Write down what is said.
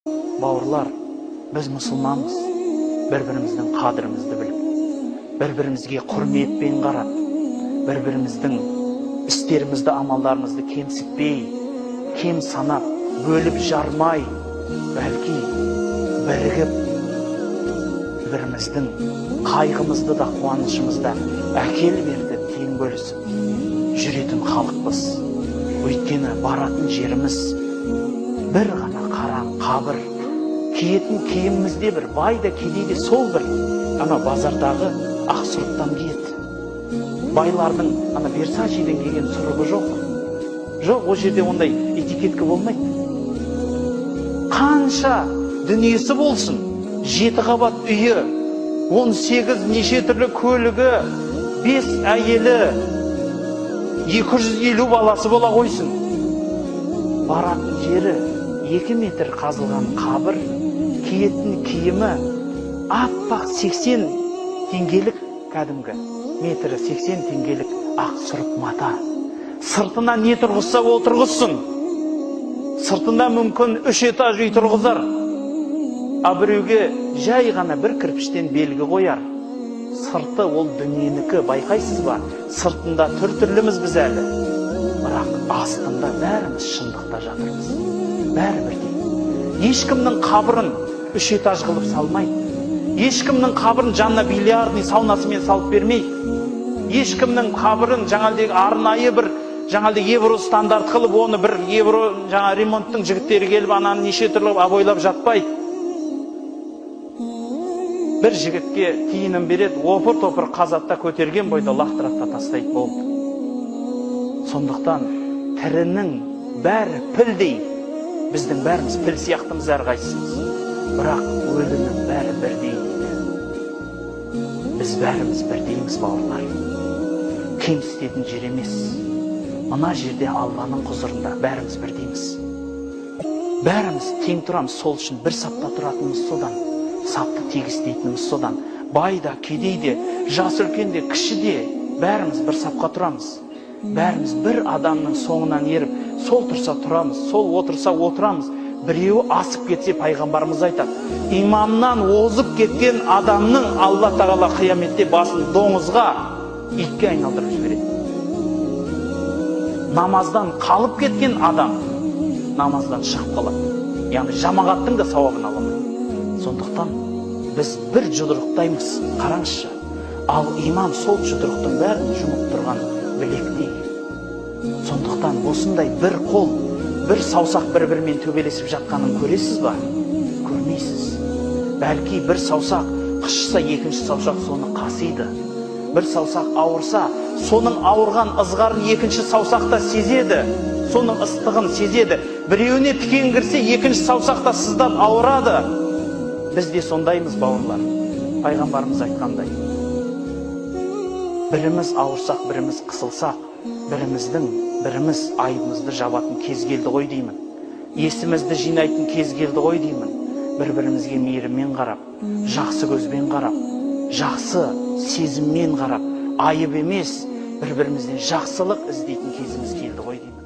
Бауырлар, біз мұсылманбыз. Бір-біріміздің қадірімізді біліп, бір-бірімізге құрметпен қарап, бір-біріміздің істерімізді, амалдарымызды кемсітпей, кем санап, бөліп жармай, бәлки бірігіп, біріміздің қайғымызды да қуанышымызды әкел берді тең бөлісіп жүретін халықпыз. Өйткені баратын жеріміз бір ғана қараң қабір, киетін киіміміз де бір, бай да кедей де сол бір. Ана базардағы ақ сұрыптан киеді. Байлардың ана Версачиден киген сұрыбы жоқ. Жоқ, ол жерде ондай этикетка болмайды. Қанша дүниесі болсын, 7 қабат үйі, 18 неше түрлі көлігі, 5 әйелі, 250 баласы бола қойсын. Баратын жері 2 метр қазылған қабір, киетін киімі аппақ 80 теңгелік, кәдімгі метрі 80 теңгелік ақ сұрып мата. Сыртына не тұрғызса ол тұрғызсын. Сыртында мүмкін 3 этаж үй тұрғызар. А біреуге жай ғана бір кірпіштен белгі қояр. Сырты ол дүниенікі, байқайсыз ба? Сыртында түр-түрліміз біз әлі. Бірақ астында бәріміз шындықта жатырмыз. Бәрі бірдей. Ешкімнің қабырын 3 этаж қылып салмайды. Ешкімнің қабырын жанына бильярдный саунасымен салып бермейді. Ешкімнің қабырын жаңағыдегі арнайы бір жаңағыдай евро стандарт қылып, оны бір евро жаңа ремонттың жігіттері келіп ананы неше түрлі обойлап жатпайды. Бір жігітке тиынын береді, опыр-топыр қазатта көтерген бойда лақтырады да тастайды, болды. Сондықтан тірінің бәрі пілдей, біздің бәріміз піл сияқтымыз әрқайсымыз. Бірақ өлінің бәрі бірдей дейді. Біз бәріміз бірдейміз, бауырлар. Кемсітетін жер емес. Мына жерде Алланың құзырында бәріміз бірдейміз. Бәріміз тең тұрамыз, сол үшін бір сапта тұратынымыз содан. Сапты тегістейтініміз содан. Бай да, кедей де, жас үлкен де, кіші де, бәріміз бір сапқа тұрамыз. Бәріміз бір адамның соңынан еріп, сол тұрса тұрамыз, сол отырса отырамыз. Біреуі асып кетсе, пайғамбарымыз айтады, имамнан озып кеткен адамның Алла тағала қияметте басын доңызға, итке айналдырып жібереді. Намаздан қалып кеткен адам намаздан шығып қалады. Яғни жамағаттың да сауабын ала алмайды. Сондықтан біз бір жұдырықтаймыз, қараңызшы. Ал имам сол жұдырықтың бәрін жұмып тұрған білектей. Сондықтан осындай бір қол, бір саусақ бір-бірімен төбелесіп жатқанын көресіз ба? Көрмейсіз. Бәлки бір саусақ қышыса, екінші саусақ соны қасиды. Бір саусақ ауырса, соның ауырған ызғарын екінші саусақ та сезеді. Соның ыстығын сезеді. Біреуіне тікен кірсе, екінші саусақ та сыздап ауырады. Біз де сондаймыз, бауырлар. Пайғамбарымыз айтқандай. Біріміз ауырсақ, біріміз қысылсақ, біріміз айыбымызды жабатын кез келді ғой деймін. Есімізді жинайтын кез келді ғой деймін. Бір-бірімізге мейіріммен қарап, жақсы көзбен қарап, жақсы сезіммен қарап, айып емес, бір-бірімізден жақсылық іздейтін кезіміз келді ғой деймін.